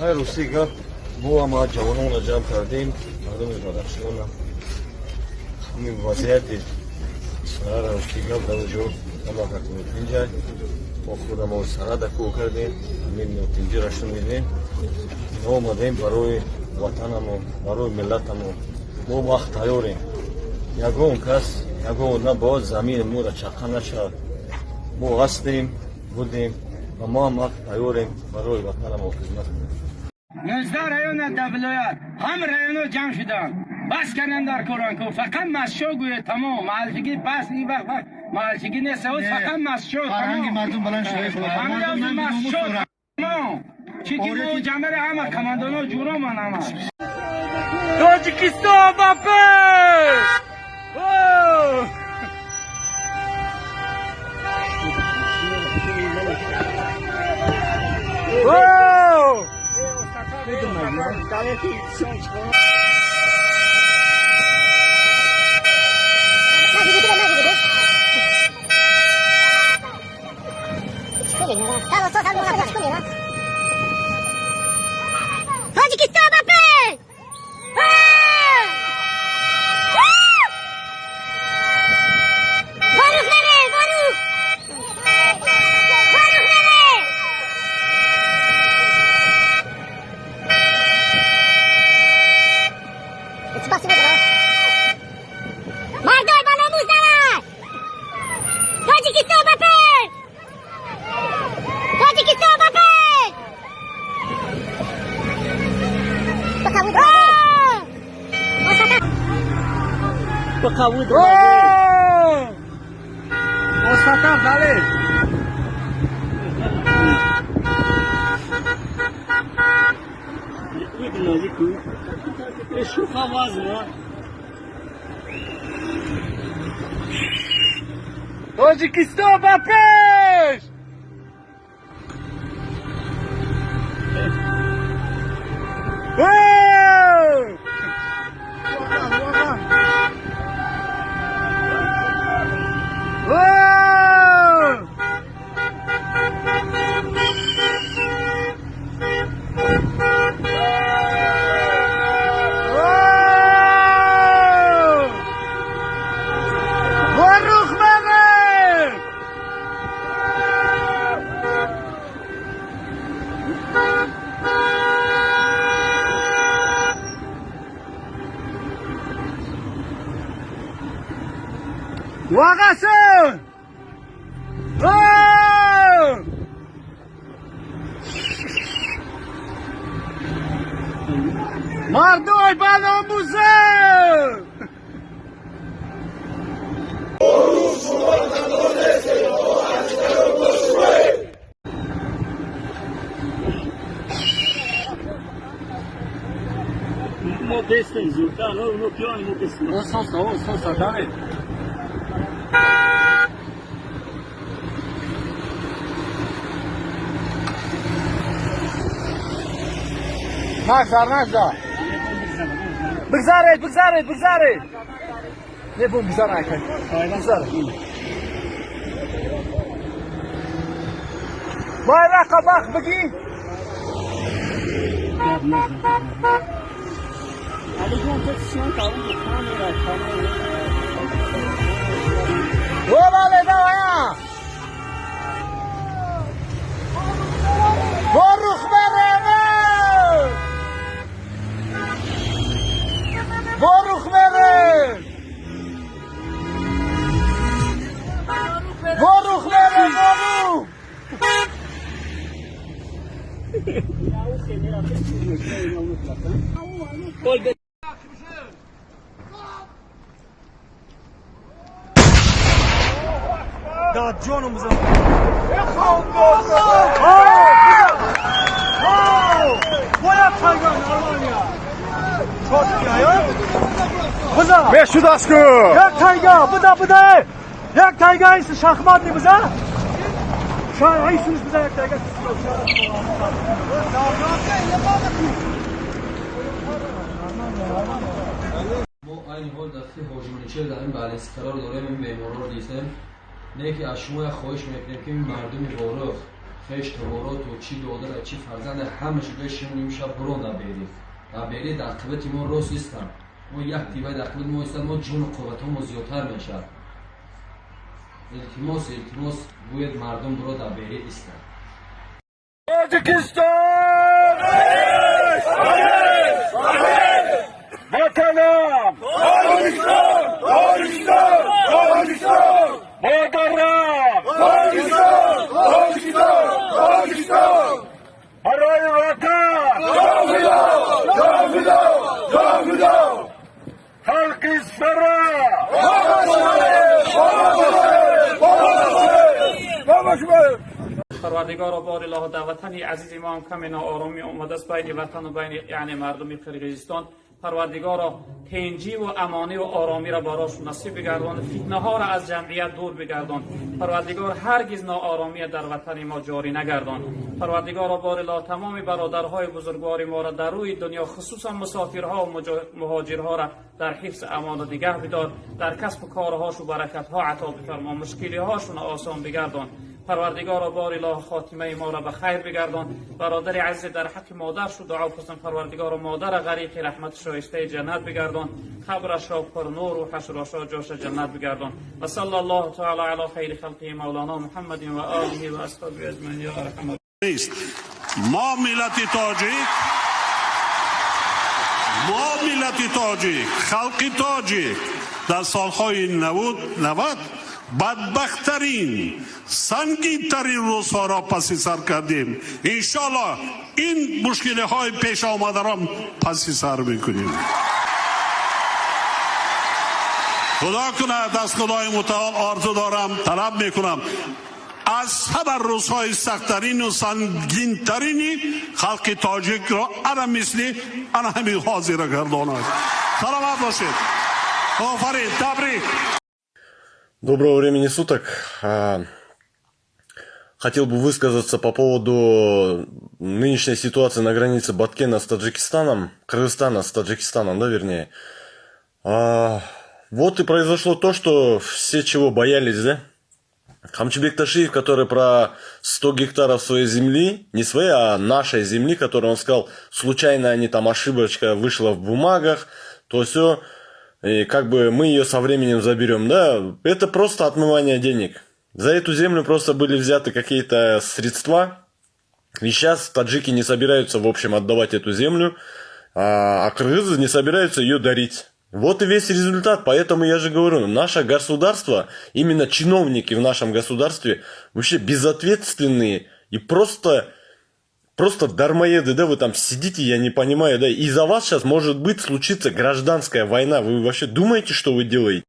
Хайр, рости гап, мо ҳама ҷавононро ҷамъ кардем, мардуми Бадахшона. Ҳамин вазъияти сарара, рости гап, дар ҷо ҳама инҷа мо худамо сарада кӯ кардем, ҳамин нотинҷира шунидем. Мо омадем барои ватанамон, барои миллатамон. Мо вақт тайёрем. Ягон кас, ягон одам бояд замини моро чақа нашавад. Мо ҳастем, будем ва мо ҳам вақт тайёрем барои ватанамон хизмат кунем. 19 района дар вилоят, ҳам районо ҷамъ шуданд. Бас карданд дар коранко, фақат масшо гӯяд, тамом. Маҳалчигӣ бас, ин вақт вақт маҳалчигӣ нест, фақат масшо. Фарҳанги мардум баланд шуда. Масшо тамом. Чики мо ҷамъари ҳама командоно ҷуроман ҳама. Тоҷикистон ба пеш! Тоҷикистон ба пеш! Ворух мере, ворух! Ворух мере! Спасибо, мардой ба номус нарад! Тоҷикистон ба пеш! Тоҷикистон ба пеш! Ба қабул Остатар дале. Тоҷикистон ба пеш! Ворух мере! Вағасын! Мардой ба номузе! Мо бестем зудтар, но пиёни мо бестем. Соса, соса, давид. Нагзар, нагзар. Бигзаред, бигзаред, бигзаред. Не бум, бигзар айкай. Бигзар. Байрақа бах бигӣ. О, давай! Ворух мере! Ворух мере! Ворух мере, ворух! Да ҷоном бизан. Мешудастку! Як тайга, буда, буда! Як тайга иси шахмат не биза? Айсуш биза як тайга. Мо айни ҳол дар хи ҳоҷимоничер дар ин балис қарор дорем, ин беморро дидем. Не ки аз шумо як хоҳиш мекунем, ки ин мардуми Ворух Хеш табороту чӣ додара, чӣ фарзанда, ҳамаш бешин, имшаб буро наберӣ, наберӣ. Дар қибати мо рост истам, мо як тивай дар қибати мо истам, мо ҷону қувватҳомо зиёдтар мешавад. Илтимос, илтимос, гӯед мардум буро дар берӣ истанд. Тоҷикистон! Ватанам! Тоҷикистон! Тоҷикистон! Тоҷикистон! Модарам! Тоҷикистон! Тоҷикистон! Тоҷикистон! Барои ватан! Ҷон фидо! Ҷон фидо! Ҷон фидо! Халқи сара! Бобо шумо! Парвардигоро, бори илоҳо, дар ватани азизи мо ҳам каме ноороми омадааст байни ватану байни, яъне, мардуми Қирғизистон. Парвардигоро, тинҷиву амониву оромиро барошон насиб бигардон, фитнаҳоро аз ҷамъият дур бигардон. Парвардигор, ҳаргиз ноОромия дар ватани мо ҷорӣ нагардон. Парвардигоро, бори илоҳо, тамоми бародарҳои бузургвори моро дар рӯи дунё, хусусан мусофирҳо муҳоҷирҳоро дар ҳифз амону нигаҳ бидор, дар касбу корҳошу баракатҳо ато бифармо, мушкилиҳошонро осон бигардон. Парвардигоро, бори илоҳ, хотимаи моро ба хайр бигардон. Бародари азиз дар ҳаққи модаршу дуо пурсам. Парвардигоро, модара ғариқи раҳмати шоистаи ҷаннат бигардон, қабрашро пурнур, рӯҳашро шод, ҷоша ҷаннат бигардон. Ва салла Аллоҳу таала ала хайри халқиҳи мавлоно Муҳаммадин ва олиҳи ва асҳобиҳи аҷмаин, ё арҳамар нест. Мо миллати тоҷик, мо миллати тоҷик, халқи тоҷик дар солҳои 90 бадбахттарин, сангинтарин рӯзҳоро паси сар кардем. Иншоалло, ин мушкилиҳои пеш омадаро паси сар мекунем. Худо кунад, аз Худои Мутаол орзу дорам, талаб мекунам, аз ҳама рӯзҳои сахттарину сангинтарини халқи тоҷикро ана мисли ана ҳамин ҳозира гардонад. Саломат бошед, офарин, табрик. Доброго времени суток. Хотел бы высказаться по поводу нынешней ситуации на границе Баткена с Таджикистаном, Кыргызстана с Таджикистаном, да, вернее. Вот и произошло то, что все чего боялись, да? Камчыбек Ташиев, который про 100 гектаров своей земли, не своей, а нашей земли, которую он сказал, случайно они там, ошибочка вышла в бумагах, то все, и как бы мы ее со временем заберем, да, это просто отмывание денег. За эту землю просто были взяты какие-то средства, и сейчас таджики не собираются, в общем, отдавать эту землю, а кыргызы не собираются ее дарить. Вот и весь результат. Поэтому я же говорю, наше государство, именно чиновники в нашем государстве вообще безответственные и просто дармоеды, да, вы там сидите, я не понимаю, да, и за вас сейчас может быть случится гражданская война. Вы вообще думаете, что вы делаете?